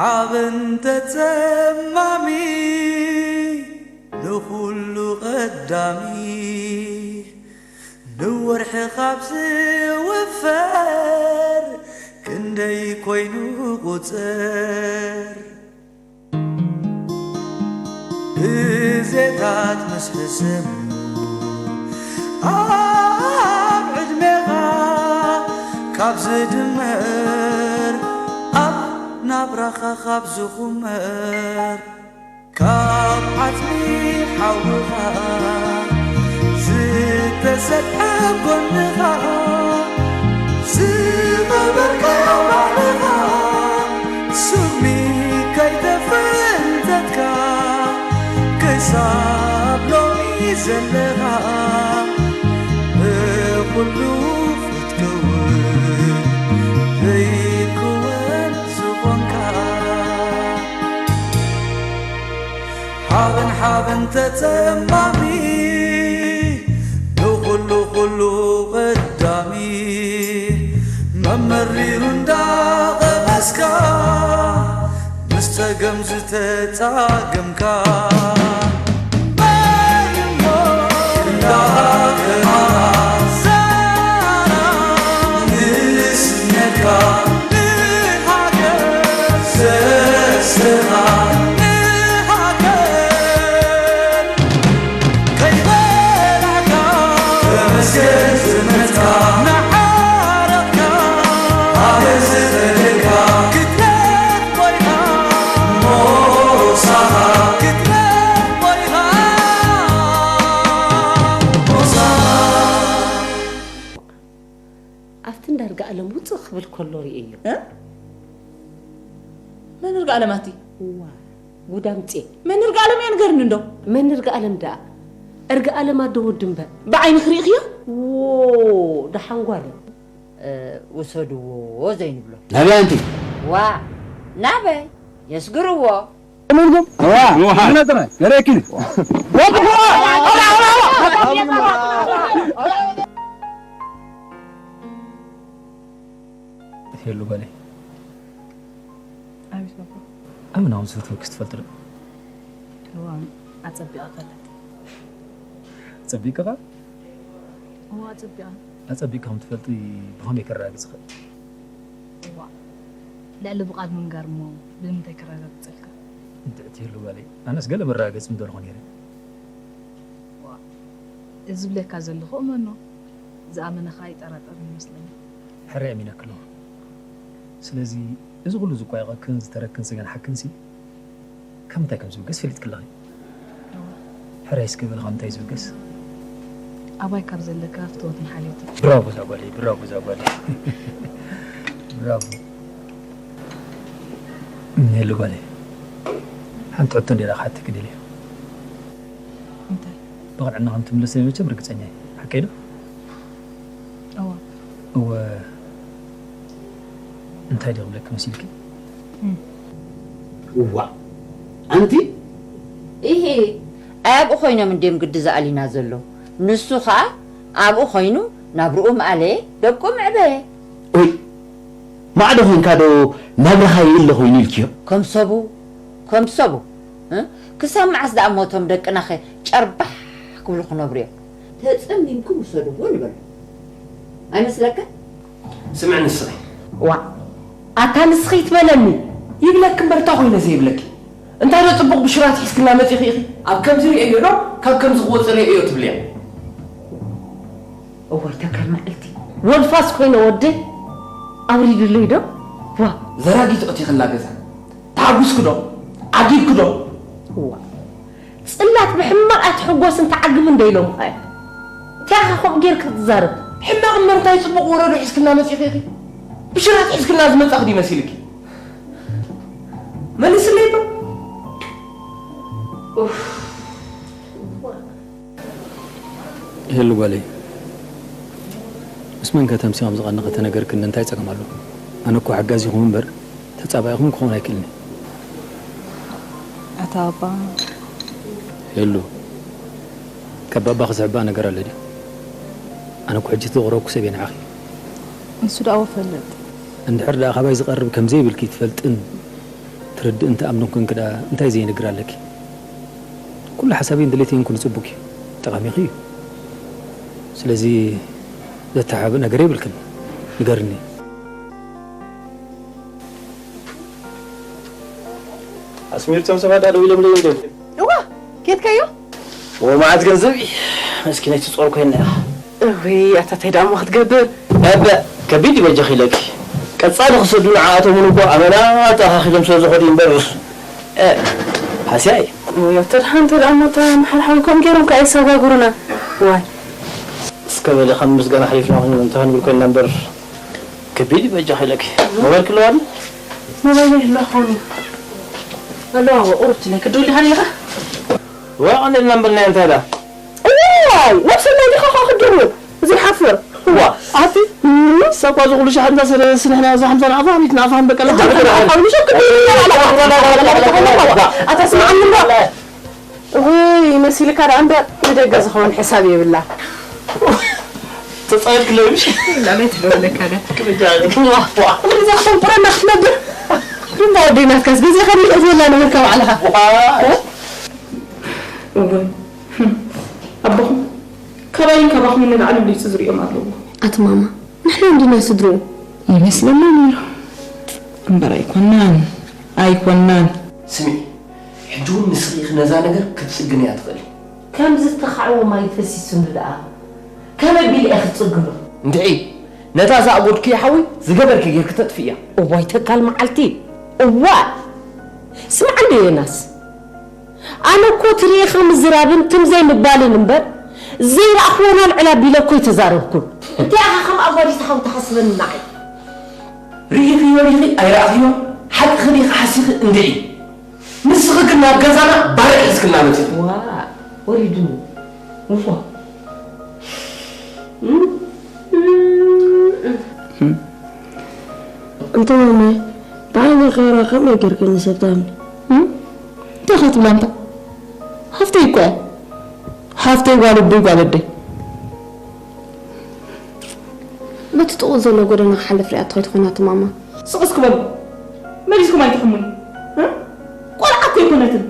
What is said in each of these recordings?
ሓበን ተጸማሚ ንኹሉ ቀዳሚ ንወርሒ ካብ ዝውፈር ክንደይ ኮይኑ ቁጽር ግዜታት ምስ ሕሰም ኣብ ዕድሜኻ ካብ ዝድመር ኣብ ናብራኻ ካብ ዝኹመር ካብ ዓጽሚ ሓውኻ ዝተሰጥሐ ጎንኻ ዝቐበርካዮ ባዕልኻ ስሚ ከይተፈንተትካ ክሳብ ሎሚ ዘለኻ ብኹሉ ክትከውን ዘይክወን ዝኾንካ ሓበን ሓበን ተጸማሚ ንኹሉ ኩሉ ቀዳሚ መመሪሩ እንዳቐመስካ ምስ ጸገም ዝተጻገምካ መን እሞ እንዳቐማ ዛራ ንስነካ ንሃገር ዘስተኻ ንሃገር ከይበላዕካ ተመስገን ዝመጽካ ንዓረቕካ ሃገር ዝፈለካ ክትረኽቦ ኢኻ ሞሳኻ ክትረኽቦ ኢኻ ሞሳኻ። ኣብቲ እንዳ እርጋኣለም ውጽእ ክብል ከሎ ርእየዮ። እ? መን እርጋኣለም ኣቲ? እዋ፣ ጉድ ኣምጽኤ። መን እርጋኣለም እያ ንገርኒ እንዶ? መን እርጋኣለም ደኣ? እርጋኣለም ኣዶ ወዲ እምበር። ብዓይንኺ ርኢኽዮ? ዎ፣ ደሓን ጓል እዩ። እ፣ ውሰድዎ ዘይንብሎ። ናበይ ኣንቲ? ዋ፣ ናበይ? የስግርዎ። ተመልኩም? እዋ። እዋ። ምነጥረ? ገረኪ። ወጥኩ። ሄሉ በለይ። ኣቤት ባባ። ኣመና እውን ዝፈትወኪ ትፈልጢ ዶ? እዋ፣ ኣጸቢቐ እፈልጥ። ጸቢቕካ? እዋ፣ ኣጸቢቐ። ኣጸቢቕካ ከም ትፈልጢ ብኸመይ ከረጋግጽ እኽእል? እዋ፣ ልዕሊ ብቓል ምንጋር እሞ ብምንታይ ከረጋግጸልካ? ንትሕቲ ሄሉ ጓለይ፣ ኣነስ ገለ መረጋገጺ ምደለኹ ነይረ። እዋ፣ እዚ ዝብለካ ዘለኹ እመኖ። ዝኣመነ ኸኣ ኣይጠራጠርን ይመስለኒ። ሕራይ ኣሚነኪ ኣለኹ። ስለዚ፣ እዚ ኹሉ ዝቋየቐክን ዝተረክን ዝገንሓክንሲ፣ ካብ ምንታይ ከም ዝብገስ ፈሊጥኪ ኣለኺ። እዋ። ሕራይ እስከ በሊ ካብ ምንታይ ዝብገስ? ኣባይ ካብ ዘለካ ፍትወትን ሓልዮትን። ብራቮ እዛ ጓለይ፣ ብራቮ እዛ ጓለይ። ብራቮ። ሄሉ ጓለይ፣ ሓንቲ ሕቶ እንድየ ክሓተኪ ደልየ። እንታይ? ብቕንዕና ከም ትምልሰለይ መቸም ርግጸኛ እየ። ሓቀይ ዶ? እወ። እወ፣ እንታይ ድየ ክብለኪ መሲልኪ? እም። እዋእ፣ ኣንቲ? ኢሂ፣ ኣይ ኣብኡ ኮይኖም እንድዮም ግዲ ዝኣልዩና ዘለዉ። ንሱ ኸኣ ኣብኡ ኮይኑ ናብርኡ ምኣለየ፣ ደቁ ምዕበየ። ኦይ፣ ማዕዶ ኮይንካ ዶ ናብራኻ ይእለ ኮይኑ ኢልክዮ? ከም ሰቡ፣ ከም ሰቡ። እ? ክሳብ መዓስ ደኣ እሞ እቶም ደቅናኸ ጨርባሕ ክብሉ ክነብሩ እዮም? ተጸሚምኩም ውሰድዎ ንበሎ። ኣይመስለክን? ስምዒ ንስኺ። ዋእ፣ ኣታ ንስኺ ይትበለኒ፣ ይብለኪ እምበር እንታይ ኮይነ ዘይብለኪ? እንታይ ዶ ጽቡቕ ብሽራት ሒዝክላ መጺኺ ኢኺ? ኣብ ከምዚ ርእየዮ ዶ ካብ ከምዚ ክወጽእ ርእየዮ ትብልያ? እዋይ፣ እታ ካልእ መዓልቲ ጎልፋስ ኮይነ ወደይ ኣውሪዱለይ ዶ? ዋ። ዘራጊት ኣእቲኽላ ገዛ። ተሓጒስኪ ዶ? ዓጊብኪ ዶ? እዋ። ጽላት ብሕማቕ ኣይትሕጎስን ተዓግብን ዶ ኢሎምኻ እዮም? እንታይ ኢኻ ከምኡ ጌርካ ትዛረብ? ሕማቕ እምበር እንታይ ጽቡቕ ወረዶ ሒዝክልና መጺኺ ኢኺ? ብሽራት ሒዝክልና ዝመጻኺ ድዩ መሲልኪ? መልስለይ እባ። ኡፍ። ሄሉ ጓለይ፣ ምስ መን ከ ተምሲኾም ዝቐነኸ ተነገርክኒ እንታይ ጸገም ኣሎ? ኣነ እኮ ሓጋዚኹም እምበር ተጻባኢኹም ክኸውን ኣይክእልን እየ። ኣታ ኣባ። ሄሉ፣ ካብ ባባ ክስሕባ ነገር ኣሎ ድዩ? ኣነ እኮ ሕጂ ዘቕረብኩ ሰብ እየ ንዓኺ። ንሱ ደኣ ወፈልጥ። እንድሕር ደኣ ካባይ ዝቐርብ ከም ዘይብልኪ ትፈልጥን ትርድእን ትኣምንን ኮንኪ ደኣ እንታይ ዘይነግር ኣለኪ? ኩሉ ሓሳበይን ድሌተይን ኩሉ ጽቡቅ እዩ። ጠቓሚኺ እዩ። ስለዚ ዘተሓባብእ ነገር የብልክን። ንገርኒ። ኣስሚርቶም ሰባት ደኣ ደው ኢሎም ደው ኢሎም። እዋ፣ ኬድካዮ? እዎ፣ መዓት ገንዘብ እዩ። መስኪነይቲ ጾር ኮይና እያ። እውይ፣ ኣታ ታይ ደኣ እሞ ክትገብር? እበ፣ ከቢድ እዩ በጃኺ ኢለኪ። ቀጻሊ ክሰዱ ንዓኣቶም እውን እኮ ኣመና ተኣኻኺሎም ስለ ዝኸዱ እዩ እምበር፣ እ፣ ሃስያ እዩ። እውይ፣ ኣታ ደሓን እንተ ደኣ እሞ እታ መሓር ሓዊ ከምኡ ገይሮም ከኣ የሰጋግሩና። ዋይ። እስከ በሊ ከም ምስጋና ሓሊፍና እንተ ክንብል ኮይንና እምበር፣ ከቢድ እዩ በጃኺ ኢለኪ። ሞባይል ክለዋኒ? ሞባይል ይህሉ ኣኾኒ። ኣለዋ፣ ቁሩብ ትለይ ክድውል ዲኻ ነይርኻ? ዋ፣ ቀንደልና እምበልና እንታይ ደኣ? ዋይ፣ ናብ ሰናይ ዲኻ ኸኣ ክትድውል? ዘይሓፍር። ዋ፣ ኣቲ፣ እም? እሳ እኳ እዚ ኩሉ ሻሕ እንዳ ሰለ-፣ ስንሕና እዛ ሓምሳ ናቕፋ፣ ሚእቲ ናቕፋ ክንበቀላ። እዛ ሓምሳ ናቕፋ፣ ንሸክ ክትብል ኣታ ስምዓኒ እምበር። እውይ፣ መሲልካ ደኣ እምበር፣ ንደገ ዝኸውን ሕሳብ የብላ። ተጻዊት ክለብሽ? ላመይ ትደውለካ ደኣ። ክብጃ። ዋ፣ ዋ። እዛ ክተንቁረና ክትነብር። ግን ወደይ ናትካስ፣ በዚ ኸቢድ እትበላ ነበርካ ባዕልኻ። ዋ። እውይ። ኣቦኹም ካባይን ካባኹምን ንላዕሊ ብሊጹ ዝርእዮም ኣለዎ። ኣቲ ማማ፣ ንሕና እንዲና ስድርኡ። ይመስለና ነይሩ። እምበር ኣይኮናን፣ ኣይኮናን። ስምዒ፣ ሕጂ እውን ንስኺ ኢኺ ነዛ ነገር ክትጽግንያ ትኽእሊ። ከም ዝተኻዕወ ማይ ፈሲሱኒ ደኣ፣ ከመይ ኣቢለ እየ ክጽግኖ? እንድዒ፣ ነታ ዝኣጎድክያ ሓዊ ዝገበርኪ ጌርኪ ተጥፍእያ። እዋይ ተካል መዓልቲ፣ እዋይ! ስምዓኒ ዮናስ፣ ኣነ እኮ ትርኢኻ ምዝራብን ትም ዘይምባልን እምበር፣ ዘይረኣኽዎን ኣልዕል ኣቢለ እኮ ኣይተዛረብኩን። እንታይ ኢኻ ከም ኣጓዲስኻ ትሓስበኒ ንዓይ? ርኢኽዮ ዲኺ ኣይረኣኽዮን? ሓቅኺ ዲኺ ሓሲኺ እንድዒ። ንስኺ ግን ናብ ገዛና ባርዕ ሒዝክልና መጺኺ። ዋ፣ ወሪዱኒ። እዋ። እንተ ማማይ፣ ብዓይኒ ካራ ከመይ ጌርክኒ ሰብ ትኣምኒ? እም? እንታይ ኢኻ ትብላ ኣንታ? ሃፍተይ እኮ እያ። ሃፍተይ ጓል ኣቦይ ጓል ኣደይ። በቲ ጥቕኡ ዘሎ ጎደና ክሓልፍ ሪኣቶ ከይትኾና እቲ ማማ። ስቕ እስኪ በሉ። መሊስኩም ኣይትሕሙኒ። እ? ቆልዓ እኮ ኣይኮነትን።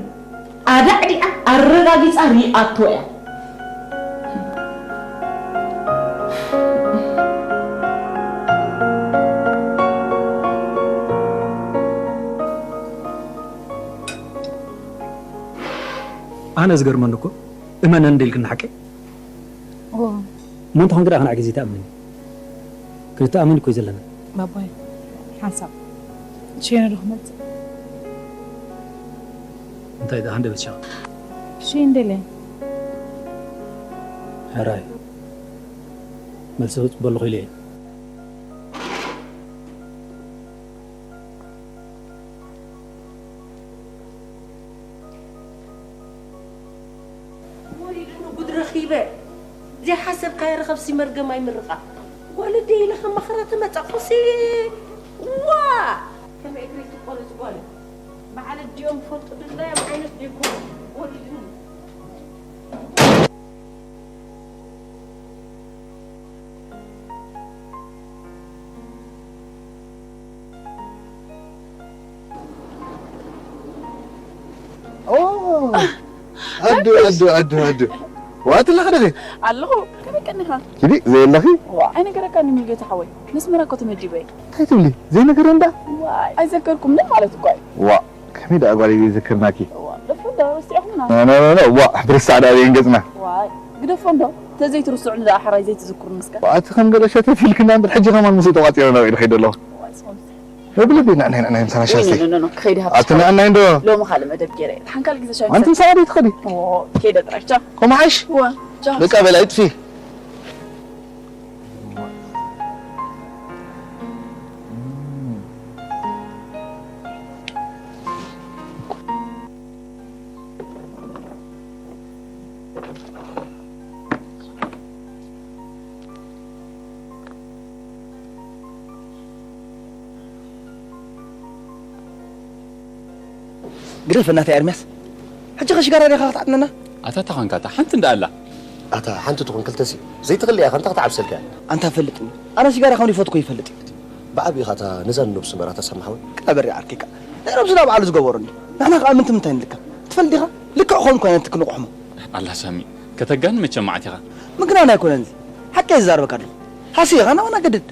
ኣዳዕዲዓ ኣረጋጊጻ ሪኣቶ እያ። ኣነ ዝገርመኒ እኮ፣ እመነኒ እንዲልክኒ ሓቀይ? እዎ። እሞ እንተኾንኪ ደኣ ክንዓይ ግዜ ተኣምኒ። ክንተኣመን እኮ እዩ ዘለና። ባባይ፣ ሓንሳብ። ሸይነ ዶ ክመጽእ? እንታይ ደኣ ሃንደበት ሻቕ? ሸይ እንደለ። ሕራይ። መልሲ ክጽበሉ ኽኢለ እየ። ወሪዱኒ ጉድ ረኺበ። ዘይሓሰብካዮ ረኸብሲ መርገም ኣይምርቓ። ጓል ኣደይ ኢለ ከም መኸራ ተመጻኹሲ። ዋ! ከመይ እግረይ ትቆረጽ ጓል። በዓል ኣዲኦም ፈልጡ ድላዮም ዓይነት ዲኮር ወሪዱኒ። ኦ፣ ኣዱ፣ ኣዱ፣ ኣዱ፣ ኣዱ። ዋ፣ ትለኻ ደኺ? ኣለኹ። ከመይ ቀኒኻ? ኪዲ፣ ዘየለኺ? ዋ፣ ኣይነገረካን ሙሉጌታ ሓወይ። ነስመራ እኮ ተመዲበ እየ። እንታይ ትብሊ? ዘይነገረ እንዳ? ዋይ፣ ኣይዘከርኩምን ማለት እኮ እዩ። ዋ፣ ከመይ ደኣ ጓለይ ዘይዘከርናኪ? ዋ፣ ደፎ እንዶ ረሲዕኹምና? ኖ፣ ኖ፣ ኖ፣ ኖ። ዋ፣ ብርሳዕ ደኣ ዘይን ገጽና። ዋይ፣ ግደፎ እንዶ። ተዘይትርስዑኒ ደኣ ሕራይ ዘይትዝክሩኒ እስከ። ዋ፣ ኣቲ ከም ገለ ሸተት ኢልክና እምበር፣ ሕጂ ከማን ምስኡ ተቋጺረ ናብ ኢድ ከይደ ኣለኹ። ዋይ፣ ስሞም። ወብለቢ ንዕናይ፣ ንዕናይ ምሳና ሻሂ ኖ፣ ኖ፣ ኖ፣ ኖ፣ ክኸይድ ሃብቲ ኣቲ ሻሂ። ንዕናይ እንዶ። ሎሚ ካልእ መደብ ገይረ። ሓንካል ግዜ ሻሂ ኣንቲ ምሳና። ምሳና ደይ ትኸዲ? ኦ፣ ከይደ ጥራይ ቻው። ኮማሓሽ? ዋ፣ ቻው። በቃ በላ ይጥፊ። ግደፈና ኣታ ኤርምያስ። ሕጂ ኸ ሽጋራ ዲኻ ክትዓጥነና? ኣታ እንታይ ኾንካ ኣታ? ሓንቲ እንዳ ኣላ። ኣታ ሓንቲ ትኹን ክልተሲ ዘይትኽእል እያ፣ ከንታ ክትዓብሰልካ እያ። ኣንታ ፈልጥኒ። ኣነ ሽጋራ ከም ይፈትኮ ይፈልጥ እዩ። ብዓቢኻ እታ ነዛ ንነብሱ እምበር ኣታ ሳሚ ሓወይ። ቀበሪ ዓርኪካ። ነይሮም ስለ በዓሉ ዝገበሩኒ። ንሕና ከኣ ምንቲ ምንታይ ንልከ? ትፈልጥ ዲኻ? ልክዕ ኾንኩ ኣይነትክ ንቑሕሞ። ኣላ ሳሚ፣ ከተጋኒ መቸም መዓት ኢኻ። ምግናን ኣይኮነን እዚ። ሓቂ እየ ዝዛረበካ ኣለኹ። ሃሲ ኢኻ ናባና ገድድ።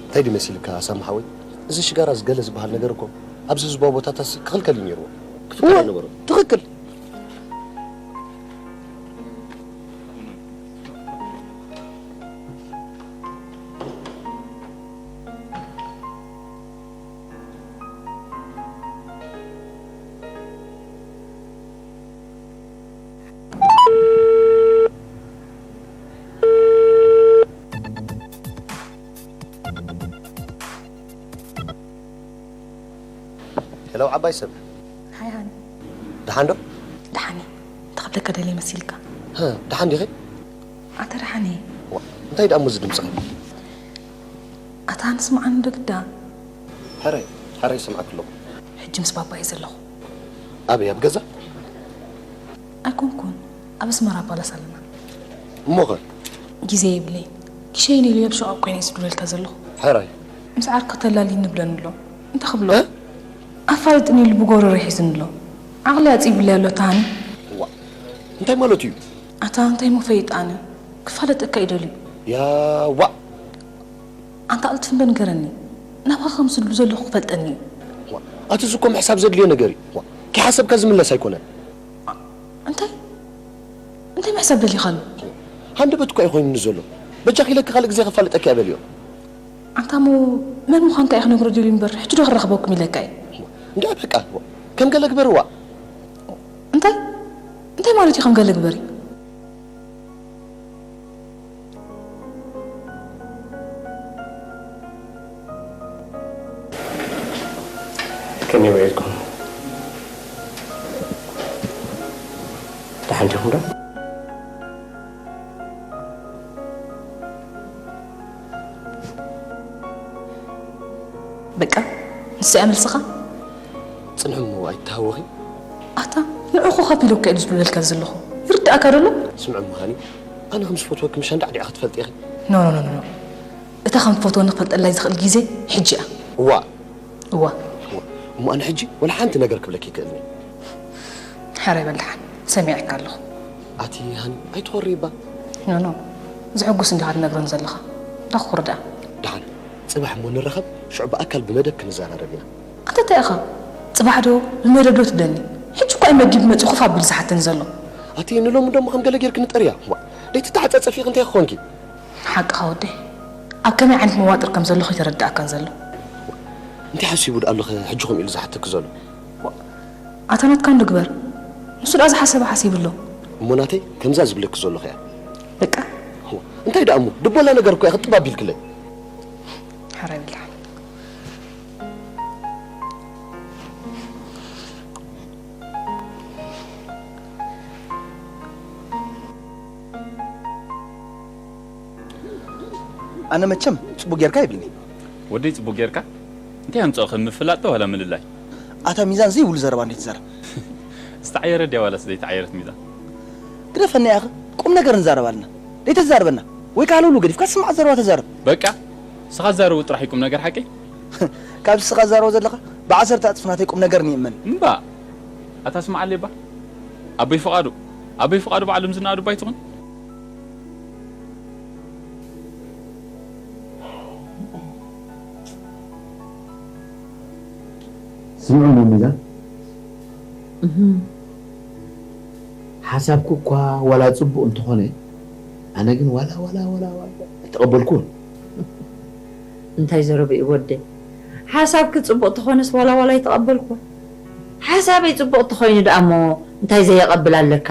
እንታይ ድዩ መሲልካ ሳሚ ሓወይ? እዚ ሽጋራ ዝገለ ዝበሃል ነገር እኮ ኣብዚ ህዝባዊ ቦታታትሲ ክኽልከል እዩ ነይርዎ። ክፍቀድ እወ፣ ኣይነበሮን። ትኽክል። ሄሎ ዓባይ ሰብ። ሃይ ሃኒ። ደሓን ዶ? ደሓን እየ። እንታይ ክብለካ ደልየ መሲልካ? ሃ፣ ደሓን ዲኺ? ኣታ ደሓን እየ። ዋ፣ እንታይ ደኣ እሞ እዚ ድምፅኺ? ኣታ ሃኒ ስምዓኒ ዶ ግዳ? ሕራይ፣ ሕራይ ይሰምዓኪ ኣለኹ። ሕጂ ምስ ባባ እየ ዘለኹ። ኣበይ፣ ኣብ ገዛ? ኣይኮንኩን፣ ኣብ ኣስመራ ኣባላስ ኣለና። እሞኸ? ግዜ የብለይን። ኪሸይን ኢሉ ኣብ ሸቓቕ ኮይነ እየ ዝድውለልካ ዘለኹ። ሕራይ። ምስ ዓርኪ ተላልይኒ ይብለኒ ኣሎ። እንታይ ክብሎ? እ? ኣፋልጥኒ ኢሉ ብጎረሮ ሒዙኒ ኣሎ። ዓቕሊ ኣጽቢብለይ ኣሎ፣ ኣታ ሃኒ። ዋ፣ እንታይ ማለቱ እዩ? ኣታ እንታይ እሞ ፈይጣኒ? ክፋለጠካ እዩ ደልዩ። ያ፣ ዋ። ኣንታ ቅልጥፍ እምበር ንገረኒ። ናባኻ ከም ዝድሉ ዘለኹ ክፈልጠኒ እዩ። ዋ፣ ኣቲ እዚ እኮ ምሕሳብ ዘድልዮ ነገር እዩ። ዋ፣ ከይሓሰብካ ዝምለስ ኣይኮነን። እንታይ? እንታይ ምሕሳብ ደሊኻሉ? ሃንደበት እኮ እዩ ኮይኑኒ ዘሎ። በጃኺ ኢለኪ ካልእ ግዜ ከፋልጠኪ እየ በልዮ። ኣንታ እሞ መን ምዃንካ እዩ ክነግሮ ደልዩ እምበር፣ ሕጂ ዶ ክራኸበኩም ኢለካ እዩ? እንድዒ በቃ፣ ዋ፣ ከም ገለ ግበሪ፣ ዋ። እንታይ? እንታይ ማለት እዩ ከም ገለ ግበሪ? ከመይ ውዒልኩም? ደሓን ዲኹም ዶ? በቃ፣ ንሱ እያ መልስኻ? ጽንሒ እሞ ኣይትተሃወኺ። ኣታ፣ ንዑ ኮፍ ኣቢለ እኮ እየ ዝብለልካ ዘለኹ። ይርድኣካ ዶ ኣሎ? ስምዒ እሞ ሃኒ፣ ኣነ ከም ዝፈትወኪ ምሽ ኣንዳዕዲዕኺ ትፈልጢ ኢኺ። ኖ፣ ኖ፣ ኖ፣ ኖ፣ ኖ። እታ ከም ትፈትወኒ ክፈልጠላ ዝኽእል ግዜ ሕጂ እያ። እዋ። እዋ። እዋ። እሞ ኣነ ሕጂ ወላ ሓንቲ ነገር ክብለኪ ይክእልኒ። ሕራይ በል ደሓን፣ ሰሚዐካ ኣለኹ። ኣቲ ሃኒ፣ ኣይትኾሪ እባ። ኖ፣ ኖ። ዘሐጉስ እንዲኻ ትነግረኒ ዘለኻ። ተኹር ደኣ። ደሓን፣ ጽባሕ እሞ ንራኸብ፣ ሽዑ ብኣካል ብመደብ ክንዘራረብ ኢና። ኣንታ እንታይ ኢኻ? ጽባሕ ዶ ብመደብ ዶ ትብለኒ? ሕጂ እኮ እዩ መዲቡ መጺኡ ኮፍ ኣቢሉ ዝሓተኒ ዘሎ። ኣቲ ንሎሚ ደሞ ከም ገለ ጌርኪ ንጠርያ። ዋ፣ ደይትተሓጻጸፊ ኢኺ እንታይ ክኾንኪ? ሓቅኻ ወደይ። ኣብ ከመይ ዓይነት መዋጥር ከም ዘለኹ ኣይተረድኣካን ዘሎ። እንታይ ሓሲቡ ደኣ ኣሎ ኸ ሕጂ ከምኡ ኢሉ ዝሓተኪ ዘሎ? ዋ፣ ኣታ ናትካ እንዶ ግበር። ንሱ ደኣ ዝሓሰበ ሓሲቡ ኣሎ። እሞ ናተይ ከምዛ ዝብለኪ ዘለኹ እያ። በቃ። ዋ፣ እንታይ ደኣ እሞ? ድቦላ ነገር እኮ እያ ክጥብ ኣቢልክለይ። ሕራይ ብላዕ። ኣነ መቸም ጽቡቅ ጌርካ ይብልኒ። ወደይ ጽቡቅ ጌርካ? እንታይ ኣምጽኦ ከም ምፍላጥ ዶ ዋላ ምልላይ? ኣታ ሚዛን ዘይብሉ ዘረባ እንዴት ትዛረብ? ዝተዓየረ ድያ ዋላስ ዘይተዓየረት ሚዛን? ግደፈና ያኸ ቁም ነገር ንዛረብ ኣለና። ዘይተዛርበና ወይ ከዓ ሃለውለው ገዲፍካ ስማዕ ዘረባ ተዛረብ። በቃ፣ ንስኻ ዛረቡ ጥራሕ እዩ ቁም ነገር ሓቀይ። ካብ ንስኻ ዛረቦ ዘለኻ ብዓሰርተ እጥፍ ናተይ ቁም ነገር ንይእመን። እምባ፣ ኣታ ስምዓለይ እባ። ኣቦይ ፍቓዱ፣ ኣቦይ ፍቓዱ ባዕሎም ዝነኣዱ እባ ኣይትኹን። ስምዑ እሞ ሚዛን። እህም። ሓሳብኩ እኳ ዋላ ጽቡቕ እንተኾነ፣ ኣነ ግን ዋላ፣ ዋላ፣ ዋላ፣ ዋላ ኣይተቐበልኩን። እንታይ ዘረባ እዩ ወደይ? ሓሳብኪ ጽቡቕ ተኾነስ ዋላ፣ ዋላ ኣይተቐበልኩን። ሓሳበይ ጽቡቕ ተኾይኑ ደኣ እሞ እንታይ ዘየቐብል ኣለካ?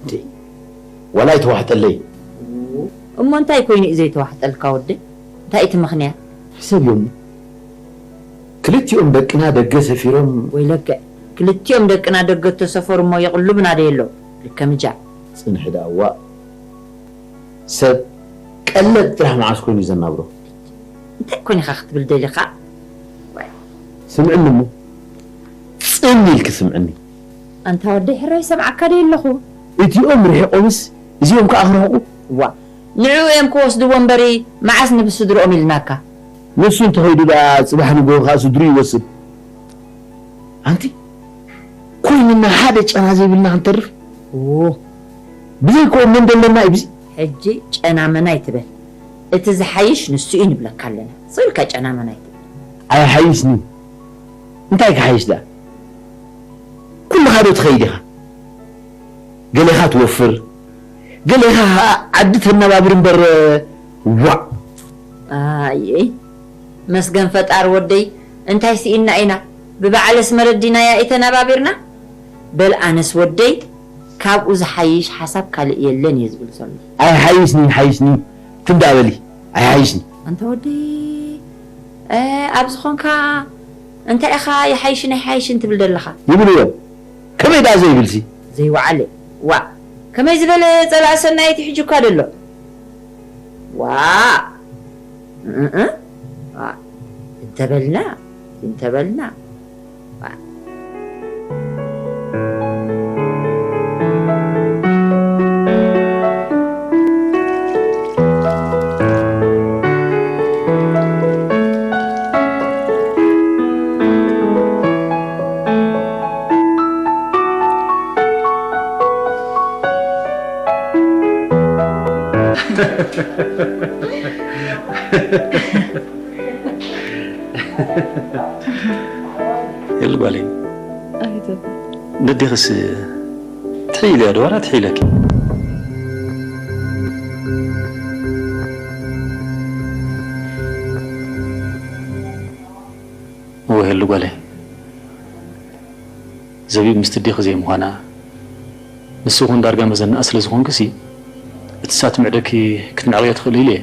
እንዴ፣ ዋላ ኣይተዋሕጠለይ። እሞ እንታይ ኮይኑ እዩ ዘይተዋሕጠልካ ወደይ? እንታይ እቲ ምኽንያት? ሕሰብዮም። ክልቲኦም ደቅና ደገ ሰፊሮም። ወይለከ፣ ክልቲኦም ደቅና ደገ ተሰፈሩ እሞ የቕልቡና ዶ የለው? ልከ ምጃ። ጽንሒ ደኣ ዋእ። ሰብ ቀለብ ጥራሕ መዓስ ኮይኑ እዩ ዘናብሮ? እንታይ ኮን ኢኻ ክትብል ደሊኻ? ስምዕኒ እሞ። ጽን ኢልኪ ስምዕኒ። ኣንታ ወደይ ሕራይ ሰምዓካ ዶ ኣለኹ? እቲኦም ርሒቖምስ እዚኦም ከኣ ክርሕቑ? ዋ፣ ንዕኡ እዮም ክወስድዎ እምበሪ መዓስ ንብስድርኦም ኢልናካ? ንሱ እንተኸይዱ ደኣ ጽባሕ ንግሆ ከኣ ስድርኡ ይወስድ። ኣንቲ ኮይንና ሓደ ጨና ዘይብልና ክንተርፍ? ዎ። ብዘይኮ መን ደለና እዩ ብዚ? ሕጂ ጨና መን ኣይትበል። እቲ ዝሓይሽ ንሱ እዩ ንብለካ ኣለና። ስቕ ኢልካ ጨና መን ኣይትበል። ኣይሓይሽን እዩ። እንታይ ክሓይሽ ደኣ? ኩልኻ ዶ ትኸይድ ኢኻ? ገሌኻ ትወፍር፣ ገሌኻ ዓዲ ተነባብር እምበር፣ ዋእ። ኣየይ፣ መስገን ፈጣሪ ወደይ፣ እንታይ ስኢንና ኢና? ብበዓለስ መረዲናያ ኢተነባቢርና? በል ኣነስ ወደይ፣ ካብኡ ዝሓይሽ ሓሳብ ካልእ የለን እየ ዝብል ዘሎ። ኣይሓይሽን፣ ይሓይሽን፣ ትንዳ በሊ፣ ኣይሓይሽን። ኣንታ ወደይ፣ እ፣ ኣብ ዝኾንካ እንታይ ኢኻ ይሓይሽን ኣይሓይሽን ትብል ዘለኻ? ይብልዎ። ከመይ ደኣ ዘይብልሲ? ዘይወዓለ። ዋእ፣ ከመይ ዝበለ ጸላኢ ሰናይ እቲ ሕጂ እኳ ደሎ። ዋእ፣ እ፣ እ፣ ዋእ፣ እንተበልና፣ እንተበልና። ዋእ። ሄሉ ጓለይ፣ ኣቤት ኣባ። ነዴኽስ ትሕይልያ ዶ ዋላ ትሕይለኪ? እወ ሄሉ ጓለይ፣ ዘቢብ ምስቲ ኣዴኺ ዘይምዃና፣ ንሱ እውን ዳርጋ መዘናኣ ስለ ዝኾንክሲ፣ እቲ ሳት ምዕደኪ ክትምዕቕዮ ትኽእሊ ኢለ እየ።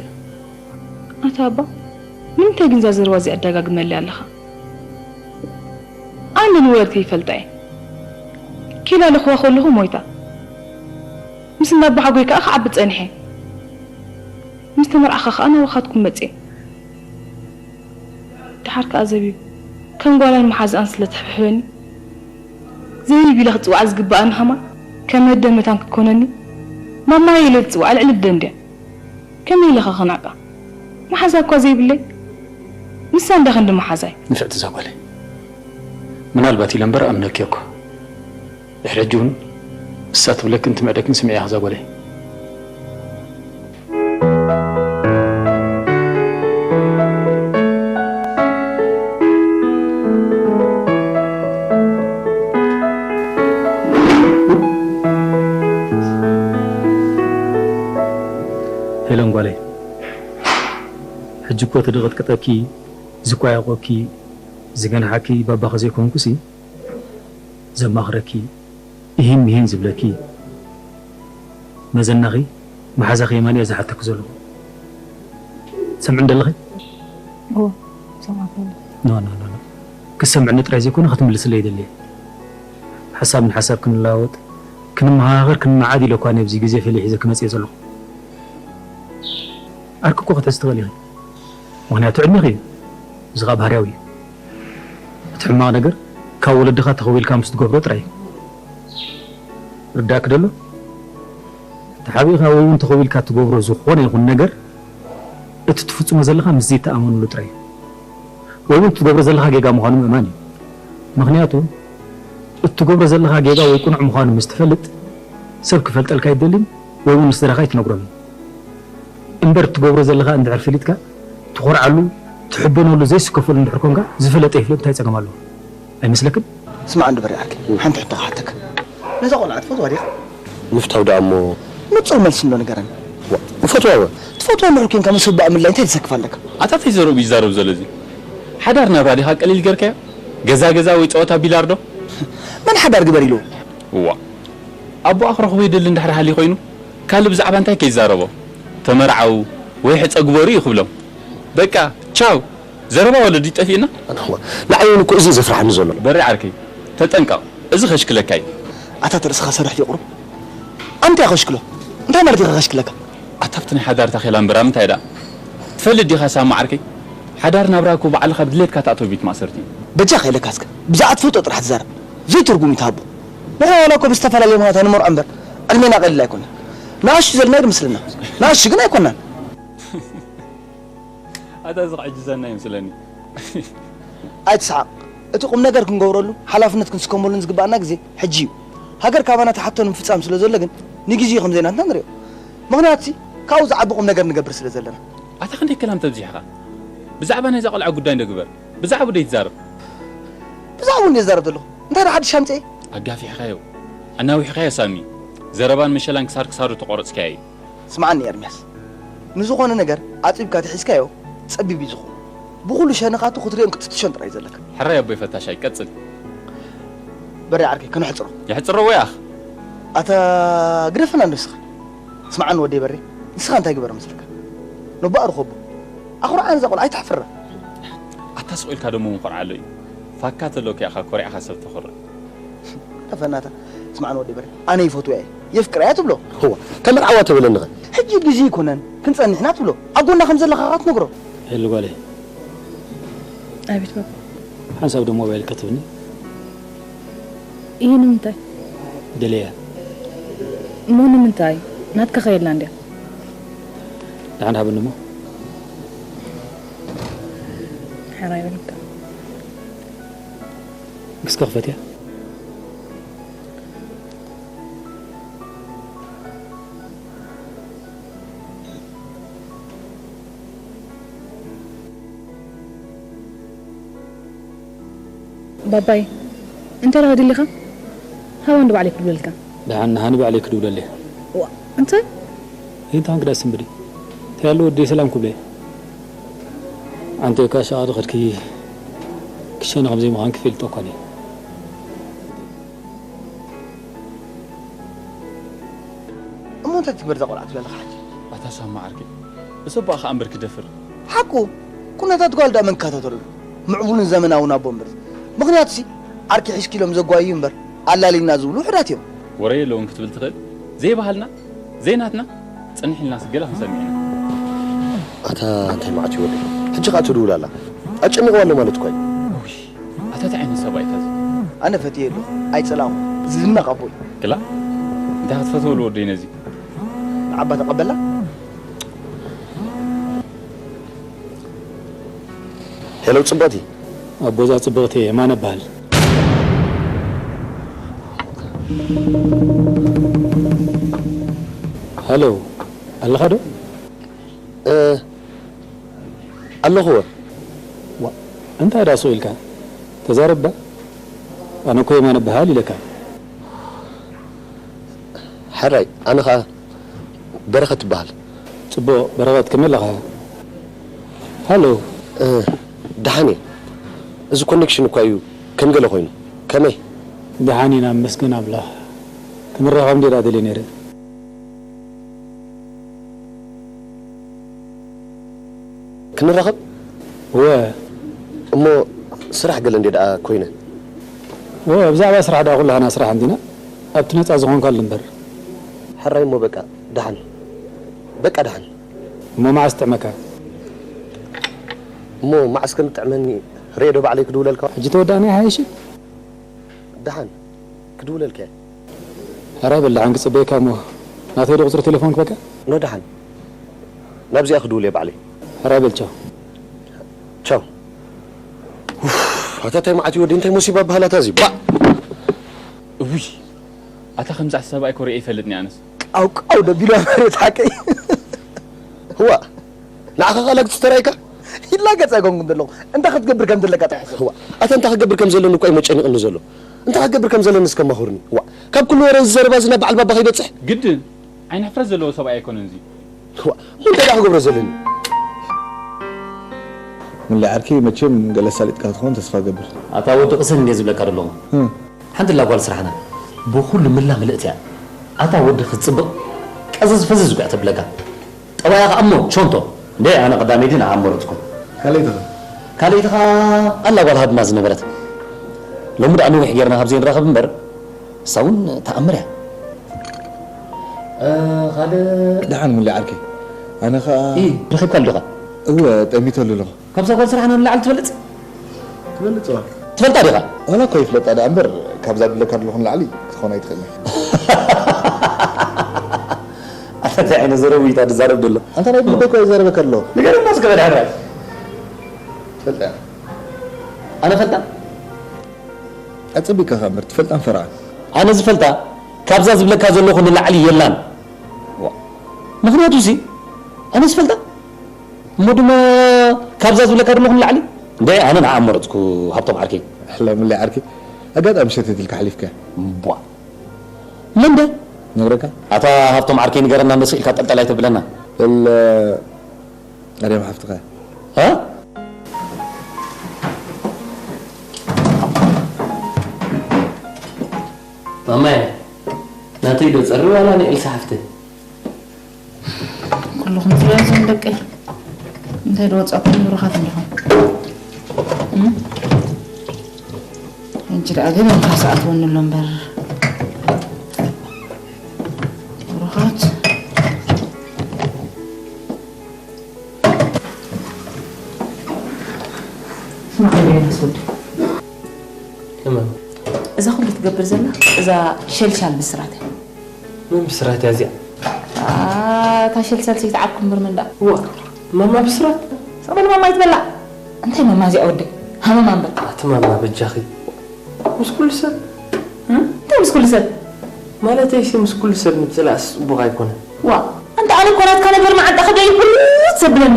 ኣታ ኣባ፣ ንምንታይ ግን እዛ ዘረባ እዚኣ ኣደጋግመለይ ኣለኻ? ኣነ ንውላድ ከይፈልጣ እየ። ኬላ ልኽዋ ከለኹ ሞይታ። ምስ እንዳ ኣቦሓጎይ ከኣ ክዓቢ ጸኒሐ። ምስ ተመርዓኻ ከኣ ናባኻትኩም መጽየ። ደሓር ከኣ ዘቢብ፣ ከም ጓላን መሓዝኣን ስለ ትሕብሕበኒ፣ ዘቢብ ኢለ ክጽውዓ ዝግብኣኒ ከማን ከም ኣደን መታን ክትኮነኒ፣ ማማየ ኢለ ዝጽውዓ ልዕሊ ኣደን ድያ? ከመይ ኢለ ከ ክናቃ? መሓዛ እኳ ዘይብለይ፣ ንሳ እንዳ ክንዲ መሓዛይ። ንፍዕቲ እዛ ጓለይ፣ ምናልባት ኢለ እምበር ኣምነኪ እኮ። ድሕሪ ሕጂ እውን እሳ ትብለክን ትምዕደክን ስምዒ ኢኻ እዛ ጓለይ። ሄለን ጓለይ፣ ሕጂ እኮ እቲ ዝቕጥቅጠኪ፣ ዝቋየቖኪ፣ ዝገንሓኪ ባባኺ ዘይኮንኩሲ፣ ዘማኽረኪ፣ ኢሂን ሚሂን ዝብለኪ፣ መዘናኺ፣ መሓዛኺ የማን እየ ዝሓተኪ ዘለኹ። ትሰምዕኒ ደለኺ? እወ፣ ሰማዕኩ ኣለኹ። ኖ፣ ኖ፣ ኖ፣ ኖ። ክትሰምዕኒ ጥራይ ዘይኮነ ክትምልስለይ ይደሊ እየ። ሓሳብ ንሓሳብ ክንለዋወጥ፣ ክንመሃኻኸር፣ ክንመዓድ ኢለ እኳ ኣብዚ ግዜ ፈሊየ ሒዘኪ መጺኤ ዘለኹ። ዓርኪ እኮ ክትሕዚ ትኽእሊ ኢኺ። ምኽንያቱ ዕድሜኺ እዩ። እዚ ኸኣ ባህርያዊ እዩ። እቲ ሕማቕ ነገር ካብ ወለድኻ ተኸዊልካ ምስ ትገብሮ ጥራይ እዩ። ርዳእኪ ደሎ? ተሓቢእካ ወይ እውን ተኸዊልካ ትገብሮ ዝኾነ ይኹን ነገር፣ እቲ ትፍጽሞ ዘለኻ ምስ ዘይተኣመኑሉ ጥራይ እዩ። ወይ እውን ትገብሮ ዘለኻ ጌጋ ምዃኑ ምእማን እዩ። ምኽንያቱ፣ እትገብሮ ዘለኻ ጌጋ ወይ ቅኑዕ ምዃኑ ምስ ትፈልጥ፣ ሰብ ክፈልጠልካ ኣይትደልን ወይ እውን ንስድራኻ ኣይትነግሮምን። እምበር እትገብሮ ዘለኻ እንድሕር ፈሊጥካ፣ ትኾርዓሉ፣ ትሕበነሉ ዘይስከፈሉ እንድሕር ኮንካ፣ ዝፈለጠ ይፍለጥ እንታይ ጸገም ኣለዎ? ኣይመስለክን? ስማዕ እንዶ በሪ ዓርከይ፣ ሓንቲ ሕቶ ክሓተካ። ነዛ ቆልዓ ትፈትዋ ዲኻ? ምፍታው ደኣ እሞ ንጹር መልሲ እንዶ ንገረኒ። ዋ፣ እፈትዋ እወ። ትፈትዋ እንድሕር ኮንካ ምስ ኣቦኣ ምልላይ እንታይ ተሰክፍ ኣለካ? ኣታ እንታይ ዘረቡ ይዛረብ ዘሎ እዚ? ሓዳር ናብራ ዲኻ ቀሊል ገርካዮ? ገዛ ገዛ ወይ ጸወታ ቢላርዶ? መን ሓዳር ግበር ኢልዎ? እዋ። ኣቦኣ ክረኽቦ ይደሊ እንድሕር ሃልዩ ኮይኑ፣ ካልእ ብዛዕባ እንታይ ከይዛረቦ? ተመርዓዉ ወይ ሕጸ ግበሩ እዩ ክብሎም። በቃ፣ ቻው። ዘረባ ወለዲ ጠፊእና? ኣነኹ፣ ንዓይ እውን እኮ እዚ እዩ ዘፍርሓኒ ዘሎ። በሪ ዓርከይ፣ ተጠንቀቕ። እዚ ከሽክለካ እዩ። ኣታ ተርእስኻ ሰርሕ ድዩ ቁሩብ? ኣንታይ ከሽክሎ? እንታይ ማለት ኢኻ ከሽክለካ? ኣታ ኣብቲ ናይ ሓዳር ታኼላ እምበራ ምንታይ ደኣ? ትፈልጥ ዲኻ ሳማ ዓርከይ? ሓዳር ናብራ እኮ ባዕልኻ ብድሌትካ ትኣትዎ ቤት ማእሰርቲ እዩ። በጃኻ ኢለካ እስከ ብዛዕባ ትፈልጦ ጥራሕ ትዛረብ። ዘይትርጉም እዩ ትሃቦ። ንሕና ዋላ እኮ ብዝተፈላለየ ምኽንያት ኣይንመርዖ እምበር ዕድሜና ቀሊል ኣይኮነን። ንኣሽቱ ዘለና ይመስለና። ንኣሽቱ ግን ኣይኮናን። ኣታ እዚ ክዕጅዘና ይመስለኒ። ኣይትስሓቕ። እቲ ቁም ነገር ክንገብረሉ ሓላፍነት ክንስከመሉን ዝግባኣና ግዜ ሕጂ እዩ። ሃገር ካባና ትሓቶ ንምፍጻም ስለ ዘሎ ግን ንግዜኡ ከም ዘይናትና ንሪኦ። ምኽንያቱሲ ካብኡ ዝዓቢ ቁም ነገር ንገብር ስለ ዘለና። ኣታ ክንደይ ከላም ተብዚሕኻ? ብዛዕባ ናይዛ ቆልዓ ጉዳይ እንዶ ግበር። ብዛዕባኡ ደይትዛረብ። ብዛዕባኡ እንድየ ዝዛረብ ዘለኹ። እንታይ ደኣ ሓድሽ ኣምጺኤ? ኣጋፊሕካዮ። ኣናዊሕካዮ ሳሚ። ዘረባን መሸላን ክሳድ ክሳዱ ተቆረጽካዮ እዩ። ስምዓኒ ኤርምያስ፣ ንዝኾነ ነገር ኣጽቢብካ ተሒዝካዮ ጸቢብ እዩ ዝኸውን። ብኹሉ ሸነኻቱ ክትርእዮን ክትፍትሾን ጥራይ እዩ ዘለካ። ሕራይ ኣቦይ ፈታሻይ፣ ቀጽል። በሬ ዓርከይ፣ ከነሕጽሮ። የሕጽሮ ወይ ኣኽ? ኣታ ግደፈና እንዶ ንስኻ። ስምዓኒ ወደይ በሬ፣ ንስኻ እንታይ ግበር መስለካ? ነቦኣ ርኸቦ። ኣኹርዓ ነዛ ቆልዓ ኣይተሕፍራ። ኣታ ስቕ ኢልካ ደሞ ምኹርዓሎ እዩ። ፋካ ተሎኪ ኣኻ ኮሪዕኻ ሰብ ተኹርዕ። ተፈናታ፣ ስምዓኒ ወደይ በሬ፣ ኣነ ይፈትዋ እየ፣ የፍቅራ እያ ትብሎ። እዋ፣ ተመርዓዋ ተበለኒ ኸ? ሕጂ ግዜ ኣይኮነን፣ ክንጸንሕና ትብሎ። ኣብ ጎና ከም ዘለኻ ኸኣ ትነግሮ። ሄሉ ጓለይ። ኣቤት ባባ። ሓንሳብ ዶ ሞባይል ከትብኒ? ይህ ንምንታይ? ደልያ። እሞ ንምንታይ? ናትካ ከየላ እንድያ። ደሓን ሃብኒ እሞ። ሓራይ በልካ። እስከ ክፈትያ። ባባይ፣ እንታይ ደኣ ደሊኻ? ሃባ እንዶ ባዕለይ ክድውለልካ። ደሓን፣ ሃኒ ባዕለይ ክድውለለይ። ዋ፣ እንታይ? እንታይ ኮንክ ደኣ ስምብዲ? እንታይ ኣሎ ወደይ ሰላም ክብለይ? ኣንተ እኳ ሸቓሊ ከድኪ ክሸነ ከም ዘይምዃንኪ ፈልጦ እኳ እየ። እሞ እንታይ ትግበር እዛ ቆልዓ ትብለካ ሕጂ? ኣታ ሳማ ዓርከይ፣ እሰ ኣቦኣ ከኣ እምበር ክደፍር። ሓቁ፣ ኩነታት ጓል ደኣ መን ክከታተሎ? ምዕቡልን ዘመናውን ኣቦ እምበር። ምኽንያቱሲ ዓርኪ ሒዝኪ ኢሎም ዘጓይዩ እምበር ኣላሊና ዝብሉ ውሑዳት እዮም። ወረ የለውን ክትብል ትኽእል? ዘይባህልና፣ ዘይናትና፣ ጽንሕ ኢልናስ ገለ ክንሰምዕ ኢና። ኣታ እንታይ መዓት እዩ ወደይ? ሕጂ ከኣ ትድውል ኣላ። ኣጨኒቕዋ ኣሎ ማለት እኳ እዩ። ውይ፣ ኣታ እንታይ ዓይነት ሰብኣይ እዩ እዚ? ኣነ ፈትየ ኣለኹ፣ ኣይጸላእኹ። ዝድነቕ ኣቦይ። ክላ፣ እንታይ ክትፈትወሉ ወደይ ነዚ? ንዓባ ተቐበላ። ሄሎ ጽብቕቲ። ኣቦዛ ጽብቕቲ የማነ እበሃል። ሃሎ፣ ኣለኻ ዶ? እ፣ ኣለኹ ወ። ዋ፣ እንታይ ደኣ ስቕ ኢልካ? ተዛረብ ባ። ኣነ እኮ የማነ እበሃል ኢለካ። ሕራይ፣ ኣነ ኸኣ በረኸት እበሃል። ጽቡቕ፣ በረኸት፣ ከመይ ኣለኻ? ሃሎ። እ፣ ደሓን እየ። እዚ ኮኔክሽን እኳ እዩ ከም ገለ ኮይኑ። ከመይ? ደሓን ኢና፣ መስገን ኣምላኽ። ክንራኸብ እንድየ ደኣ ደልየ ነይረ። ክንራኸብ? እወ። እሞ ስራሕ ገለ እንድየ ደኣ ኮይነ። እወ፣ ብዛዕባ ስራሕ ደኣ ኩላህና ስራሕ እንዲና። ኣብቲ ነጻ ዝኾንካሉ እምበር። ሕራይ እሞ በቃ ደሓን። በቃ ደሓን። እሞ መዓስ ጥዕመካ? እሞ መዓስ ከም ጥዕመኒ ርኤ ዶ ባዕለይ ክድውለልካ? ሕጂ ተወዳእና ይሓይሽ? ደሓን ክድውለልካ እየ። ሕራይ በል ደሓን ክጽበየካ እሞ ናተይ ዶ ቁጽሪ ቴሌፎን ክበካ? ኖ ደሓን። ናብዚኣ ክድውል እየ ባዕለይ። ሕራይ በል ቻው። ቻው። ኡፍ፣ ኣታ እንታይ መዓት እዩ ወዲ፣ እንታይ ሙሲባ በሃላታ እዚ። ባእ! እውይ፣ ኣታ ከምዛ ሰብኣይ ኮሪኤ ይፈልጥኒ ኣነስ። ቃው ቃው ደቢሉ መሬት ሓቀይ። ህዋ፣ ንዓኻ ቃላት ዝተራእየካ? ይላገጽ ኣይኮንኩን ዘለኹ። እንታይ ክትገብር ከም ዘለካ ጥራሕ ሕሰብ። ህዋ፣ ኣታ እንታይ ክገብር ከም ዘለኒ እኮ እዩ መጨኒቕኒ ዘሎ። እንታይ ክገብር ከም ዘለኒ እስከ ኣማኽሩኒ። ህዋ፣ ካብ ኩሉ ወረ እዚ ዘረባ እዚ ናብ በዓል ባባ ከይበጽሕ? ግድን፣ ዓይኒ ሕፍረት ዘለዎ ሰብኣይ ኣይኮነን እዚ። ህዋ፣ እንታይ ደኣ ክገብሮ ዘለኒ? ሙሌ ዓርከይ፣ መቸም ገለ ኣሳሊጥካ ክትኸውን ተስፋ እገብር። ኣታ ወዲ ቅሰን እንድየ ዝብለካ ዘለኹ። እም። ሓንቲ ኣላ ጓል ስራሕና ብኹሉ ምላ ምልእቲ እያ። ኣታ ወዲ ክትጽብቕ ቀዘዝ ፈዘዝ እኮ እያ ተብለካ። ጠባያ ከኣ እሞ ቾንቶ። እንዴ ኣነ ቀዳመይ ድየ ንዓ መረጽኩ። ካልኣይቲ ኸ? ካልኣይቲ ኸኣ ኣላ ጓል ሃድማ ዝነበረት። ሎሚ ደኣ ነዊሕ ጌርና ካብ ዘይንራኸብ እምበር፣ እሳ እውን ተኣምር እያ። እ፣ ካልእ ደሓን ሙሌ ዓርከይ። ኣነ ኸኣ ኢ፣ ረኺብካሉ ዲኻ? እወ፣ ጠሚተሉ ኣለኹ። ካብዛ ጓል ስራሕና ንላዕሊ ትፈልጥ? ትፈልጥ እዋ። ትፈልጣ ዲኻ? ዋላ እኳ ይፍለጣ ደኣ እምበር፣ ካብዛ ድብለካ ዘለኹ ንላዕሊ ክትኾን ኣይትኽእልን። ኣታ እንታይ ዓይነት ዘረባ እዩ ትዛረብ ዘሎ? ኣንታ ናይ ብልበይ እኳ ይዛረበካ ኣለኹ። ንገረና እስከ በል ሕራይ። ትፈልጣ እያ። ኣነ ፈልጣ? ኣጸቢቕካ እምበር ትፈልጣን ፈርቓን። ኣነ ዝፈልጣ ካብዛ ዝብለካ ዘለኹ ንላዕሊ የላን። ዋ፣ ምኽንያቱ ሲ ኣነ ዝፈልጣ እሞ ድማ ካብዛ ዝብለካ ዘለኹ ንላዕሊ እንደ ኣነ ንዓ መረጽኩ ሃብቶም ዓርከይ። ለምለ ዓርከይ፣ ኣጋጣሚ ሸተት ኢልካ ሓሊፍካ። ቧ። መንደ ነግረካ። ኣታ ሃብቶም ዓርከይ ንገረና፣ እንደሱ ኢልካ ጠልጠል ኣይተብለና። እል ኣርያም ሓፍትኻ። እ? ማማየ፣ ናተይ ዶ ጸሪ ዋላ ንኤልሳ ሓፍቲ? ኩልኹም ትሪኦም ደቀይ። እንታይ ዶ ወጻእኩም ብሩኻት እንዲኹም? እም? ሕጂ ደኣ ገለ ምሳስ ኣትወኒ ኣሎ እምበር። ብሩኻት። ስማዕ፣ ዮናስ ወዲ። ተማም። እዛ ኩሉ ትገብር ዘላ፣ እዛ ሸልሻል ብስራት እያ። መን ብስራት እያ እዚኣ? ኣ፣ እታ ሸልሻል ሰይትዓብኩም ብርመንዳ። እዋ፣ ማማ ብስራት? ሰበል ማማ ይትበላ። እንታይ ማማ እዚኣ ወደይ? ሃመማ እምበር። ኣቲ ማማ በጃኺ። ምስ ኩሉ ሰብ? እም? እንታይ ምስ ኩሉ ሰብ? ማለተይሲ ምስ ኩሉ ሰብ ምጽላእስ ጽቡቕ ኣይኮነን። ዋ፣ ኣንታ ኣነ እኮ ናትካ ነገር መዓንጣ ከደይ ኩሉ ዘብለኒ።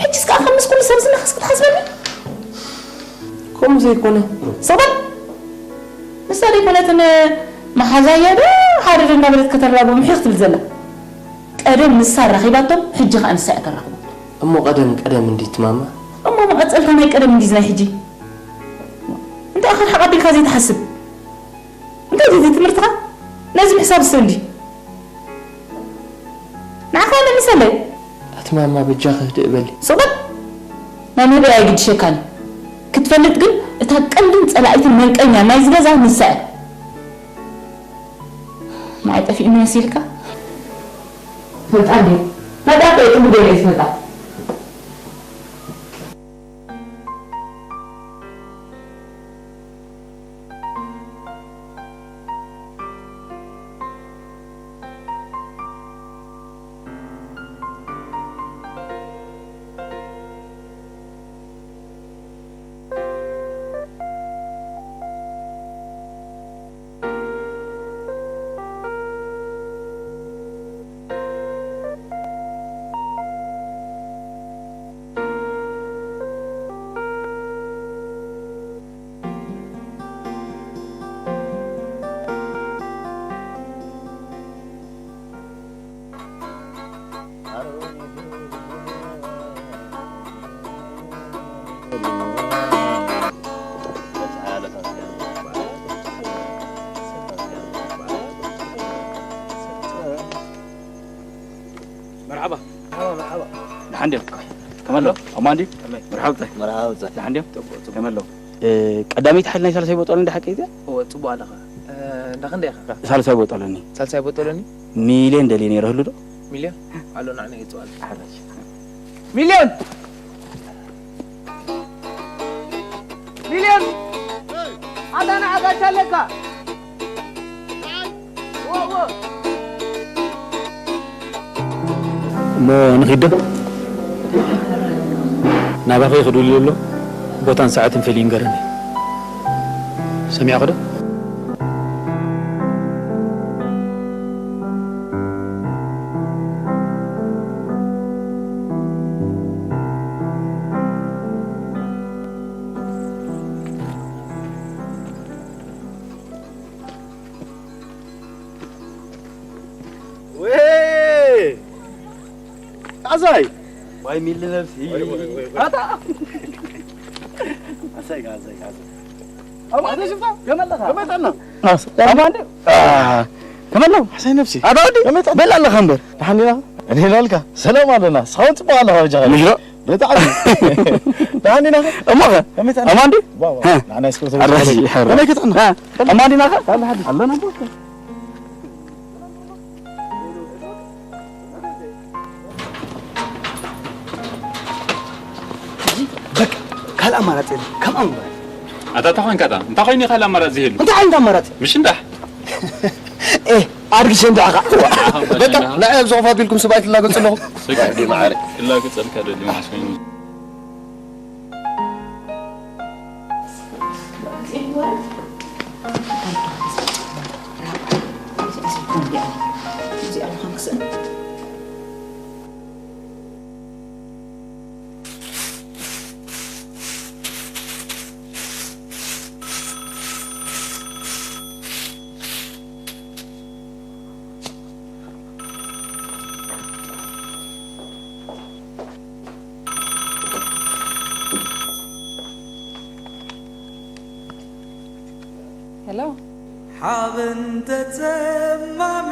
ሕጂስ ከኣ ከም ምስ ኩሉ ሰብ ዝነኸስ ክትሓስበኒ? ከምኡ ዘይኮነ። ሰበል! ንሳ ደይኮነትን መሓዛያ ዶ ሓደ ዶ እናበለት ከተራብቦ ምሕይ ክትብል ዘላ? ቀደም ንሳ ኣራኺባቶም፣ ሕጂ ከኣ ንሳ እያ ተራኽቦም። እሞ ቀደም ቀደም እንዲት ማማ? እሞ መቐጸልታ ናይ ቀደም እንዲዝ ናይ ሕጂ? እንታይ ኢኻ ርሕቕ ኣቢልካ ዘይትሓስብ? እንታይ ድዩ ትምህርትኻ? ነዚ ምሕሳብ ሰንዲ። ንዓኻ መሊሰለይ። ኣቲ ማማ በጃኺ ህድእ በሊ። ስቕ በል። ናይ መደይ ኣይግድሸካን። ክትፈልጥ ግን እታ ቀንድን ጸላኢትን መንቀኛ ናይዚ ገዛ ንሳ እያ። ንዓይ ጠፊኡኒ መሲልካ? ትፈልጣ እንድዩ። መጣ እኮ እየ፣ ጥንቢ ገይረ እየ ዝፈልጣ። መርሓባ። መርሓባ፣ መርሓባ። ደሓን ድዮም? ከመሎ? ኣማን ድዩ? ከመይ? መርሓባ ብጻይ። መርሓባ ብጻይ። ደሓን ድዮም? ጽቡቕ፣ ጽቡቕ። ከመሎ? እ፣ ቀዳመይቲ ሓይሊ ናይ ሳልሳይ ቦጦሎኒ እንዳ ሓቂ እዚኣ? እወ፣ ጽቡቕ ኣለኻ። እ፣ እንዳ ክንደይ ኢኻ? ሳልሳይ ቦጦሎኒ። ሳልሳይ ቦጦሎኒ? ሚልዮን ደልየ ነይረ፣ ህሉ ዶ? ሚልዮን? ኣሎ፣ ንዓና ይጽዋል። ሓራጅ። ሚልዮን! ሚልዮን! ኣታ ንዓ ጋሻ ኣለካ። እሞ ንኺድ ዶ? ናባኺ ክድውል ኣሎ። ቦታን ሰዓትን ፈልዩ ይንገረኒ። ሰሚዕኺ ዶ? ወይ! ኣዛይ! ዋይ ሚሊ ነብሲ። ዋይ፣ ዋይ፣ ዋይ፣ ዋይ። ኣታ! ኣዛይ፣ ኣዛይ፣ ኣዛይ። ኣማን ሽፍታ? ከመለኻ? ከመይ ጠና? ኣስ-፣ ኣማን ዶ? አ፣ ከመለው? ኣሳይ ነብሲ። ኣታ ወዲ? ከመይ ጠና? በል ኣለኻ እምበር። ደሓን ዲና? እኔ ናልካ። ሰላም ኣለና። እስኻውን ጽቡቕ ኣለኻ በጃኻ። ምሽ ዶ? ብጣዕሚ። ደሓን ዲና? እሞኸ? ከመይ ጠና? ኣማን ዶ? ዋ፣ ዋ። ሀ። ንዓና እስከ ኣራሲ ይሐራ። ከመይ ክትዕና? ሀ። ኣማን ዲና ኸ? ኣለና። ሕጂ በቃ ካልእ ኣማራጺ የለን። ከምኣ ምግባር። ኣታ እንታይ ኾንካ እታ? እንታይ ኮይኑ ካልእ ኣማራጺ ዘይህሉ? እንታይ ዓይነት ኣማራጺ? ምሽ እንዳ። ኤ፣ ኣድጊ ሸንዳኻ። በቃ፣ ንዓይ ኣብዚ ኮፍ ኣቢልኩም ስብኣይ ትላገጹ ኣለኹም። ስጋ ወዲ ማዕረ። ትላገጸልካ ደሊ ማዕስ ኮይኑ። ሄሎ። ሓበን ተጸማሚ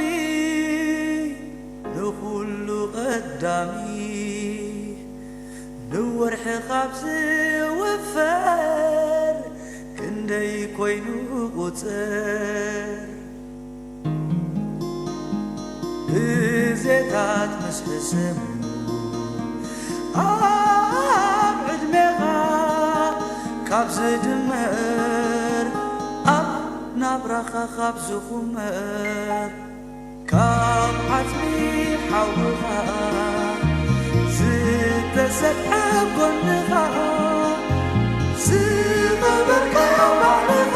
ንኹሉ ቀዳሚ ንወርሒ ካብ ዝውፈር ክንደይ ኮይኑ ቁጽር ግዜታት ምስ ሕሰሙ ኣብ ዕድሜኻ ካብ ዝድመር ኣብ ናብራኻ ካብ ዝኹመር ካብ ዓጽሚ ሓውኻ ዝተሰብሐ ጎንኻ ዝቐበርካዮ ባዕልኻ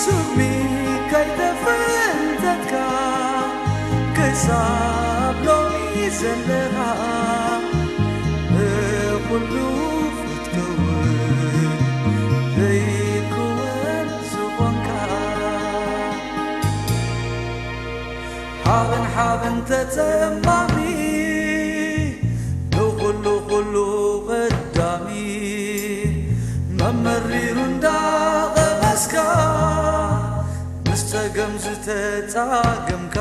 ስሚ ከይተፈንተትካ ክሳብ ሎሚ ዘለኻ ንኹሉ ክትከውን ዘይክወን ዝኾንካ ሓበን ሓበን ተጸማሚ ንኹሉ ኩሉ ቀዳሚ መመሪሩ እንዳቐመስካ ምስ ጸገም ዝተጻገምካ